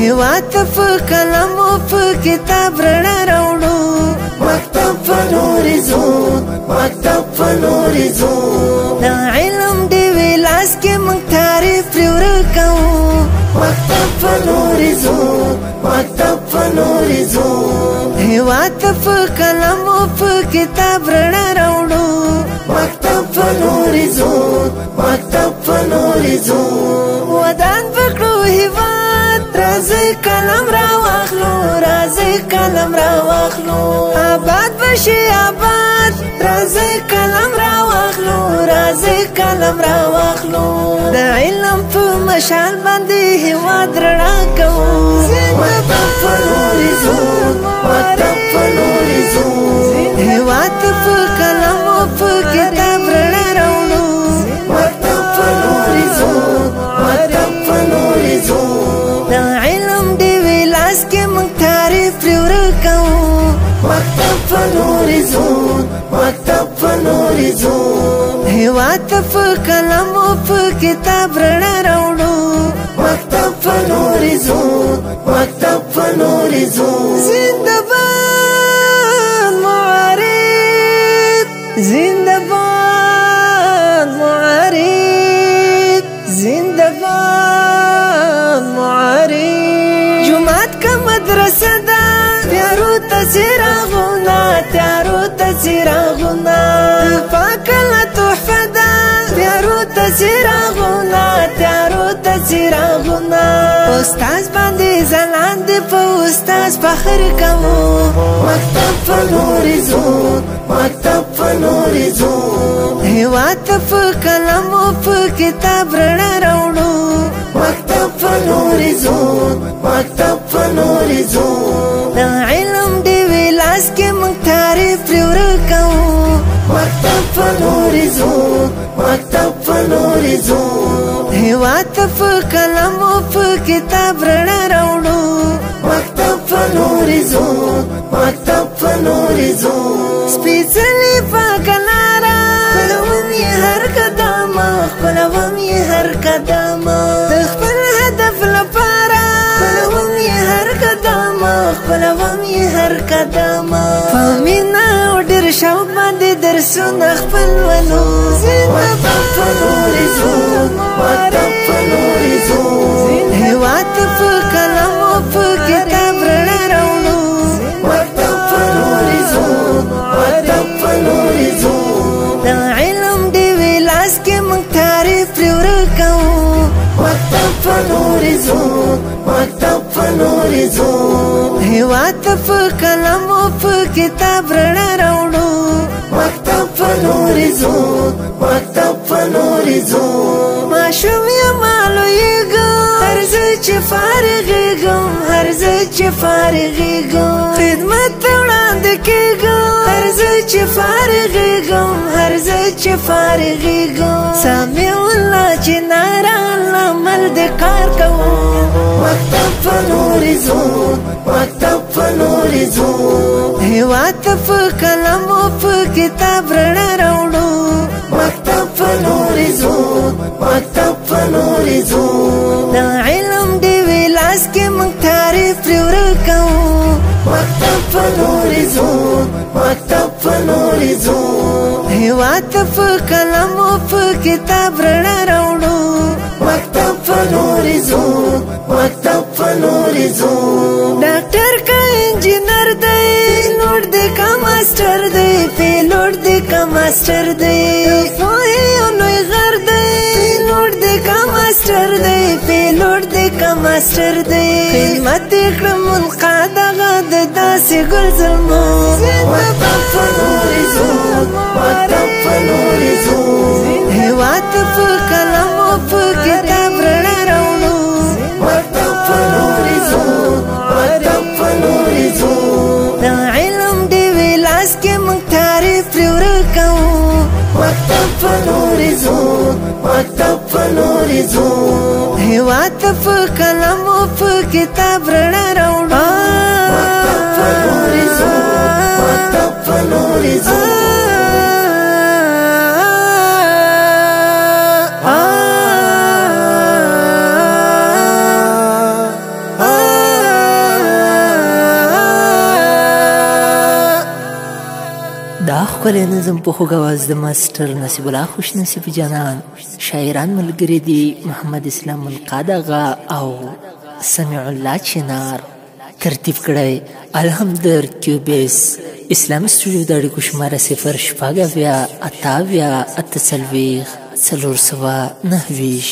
هیواد په قلم او په کتاب رڼا راوړو. مکتب په لوري ځو، مکتب په لوري ځو. د علم ډېوې لاس کې موږ تعریف پرې ورکوو. مکتب په لوري ځو، مکتب په لوري ځو. هیواد په قلم او په کتاب رڼا راوړو. مکتب په لوري ځو، مکتب په لوري ځو. ودان پکړو هیواد، راځئ قلم راواخلو، راځئ قلم راواخلو. آباد بشي آباد، راځئ قلم راواخلو، راځئ قلم راواخلو. د علم په مشال باندې هیواد رڼا کوو. مکتب په لوري ځو، مکتب په لوري ځو. هیواد په قلم او په کتاب رڼا راوړو. مکتب په لوري ځو، مکتب په لوري ځو. د علم ډېوې لاس کې موږ تعریف پرې ورکوو. مکتب په لوري ځو، مکتب په لوري ځو. هیواد په قلم او په کتاب رڼا راوړو. مکتب په لوري ځو، مکتب په لوري ځو. زنده باد معارف، زنده باد معارف، زنده باد معارف. جومات که مدرسه ده، تیارو ته څراغونه، تیارو ته څراغونه. پاکه له تحفه ده، تیارو ته څراغونه، تیارو ته څراغونه. استاد باندې ځلاند، په استاد فخر کوو. مکتب په لوري ځو، مکتب په لوري ځو. هیواد په قلم او په کتاب رڼا راوړو. مکتب په لوري ځو، مکتب په لوري ځو. د علم ډېوې لاس کې موږ تعریف پرې ورکوو. مکتب په لوري ځو، مکتب په لوري ځو. هیواد په قلم او په کتاب رڼا راوړو. مکتب په لوري ځو، مکتب په لوري ځو. سپېڅلې پاکه لاره، خپلوم یې هر قدم، خپلوم یې هر قدم. د خپل هدف لپاره، خپلوم یې هر قدم، خپلوم یې هر قدم. په مینه او ډېر شوق باندې درسونه خپل ولو. مکتب په لوري ځو، مکتب په لوري ځو. هیواد په قلم او په کتاب رڼا راوړو. مکتب په لوري ځو، مکتب په لوري ځو. د علم ډېوې لاس کې موږ تعریف پرې ورکوو. مکتب په لوري ځو، مکتب په لوري ځو. هیواد په قلم او په کتاب رڼا راوړو. مکتب په لوري ځو، مکتب په لوري ځو. ماشوم یم لویږم، هر ځای چې فارغېږم، هر ځای چې فارغېږم. خدمت ته وړاندې کېږم، هر ځای چې فارغېږم، هر ځای چې فارغېږم. سمیع الله چې ناره الله مل دې کار کوو. مکتب په لوري ځو، مکتب په لوري ځو. هیواد په قلم او په کتاب رڼا راوړو. مکتب په لوري ځو، مکتب په لوري ځو. د علم ډېوې لاس کې موږ تعریف پرې ورکوو. مکتب په لوري ځو، مکتب په لوري ځو. هیواد په قلم او په کتاب رڼا راوړو. مکتب په لوري ځو، مکتب په لوري ځو. ډاکټر که انجینر دی، پیلوټ دی که ماسټر دی، پیلوټ دی که ماسټر دی. پوهې یو لوی غر دی، پیلوټ دی که ماسټر دی، پیلوټ دی که ماسټر دی. خدمت دې کړم منقاد هغه د داسې ګل زلمو. مکتب په لوري ځو، مکتب په لوري ځو. هیواد په قلم او په کتاب رڼا راوړو. لوري ځو. هیواد ته په قلم او په کتاب رڼا راوړو، مکتب په لوري ځو، مکتب په لوري ځو. دا ښکلی نظم په خوږ اواز د ماسټر نصیب الله خوش نصیب جانان، شاعران ملګري دي محمد اسلام منقاد اغا او سمیع الله چنار ترتیب کړی. الحمدر کیوبیس اسلامي سټوډیو د اړیکو شمېره 076 78 48 429.